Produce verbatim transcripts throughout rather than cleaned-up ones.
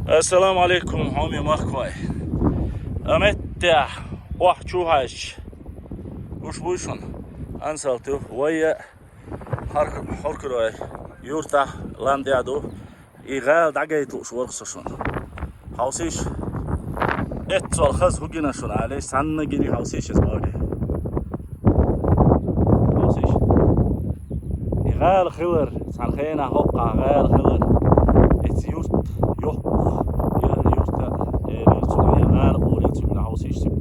Ассаламу алейкум, хьоме махкой. Амеття, ох, чухач. Уж буй шун. Ансалту, вайя, хар-, харкурой. Юрта, лам дяду. И гал дагайту уж ворхса шун. Хавсиш. Эт цол хаз хугина шун, алей, санна гири хавсиш из баули. Хавсиш. И гӀала хилар, цхьана хенахь хӀокхахь гӀала хилар. Эца юрт йоккха, я юрта, э, цуьнан я гӀала олий цуьнан хьовсийша цига.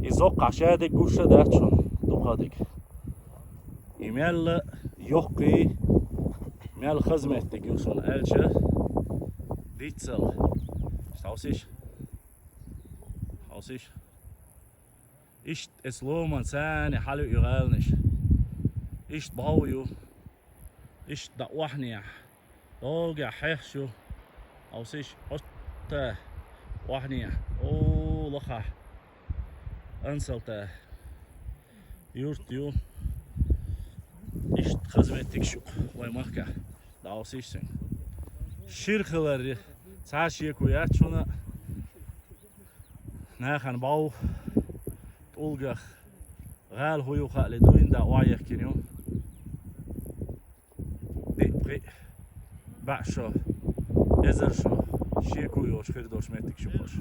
И зоккхахь шадерг гуш а дац шуна, дукхахдерг. И мелла йоккхий, мелла хаза меттиг ю шуна аьлча, диццал. Хьовсийша. Хьовсийша. Иштта эс ломан царна хьалуьйгӀалнаш. Иштта бӀов ю. Иштта дӀа охьанехь. Догехь хьехаш ю. Хьовсиш, хьоста охьанехь. О, лахахь. Ансалта. Юрт ю. Иштта хаза меттиг шу. Вай махкахь. ДӀа хьовсиш сайн. Шира хилар. Цхьа шеко яц шуна. Нахана бӀов, тӀулгах, гӀала хӀу ю хаале дуйна да охьаехкина ю. Диъ-пхиъ, бӀе шо, эзар шо, шеко йолуш хир долуш меттиг шу хӀорш.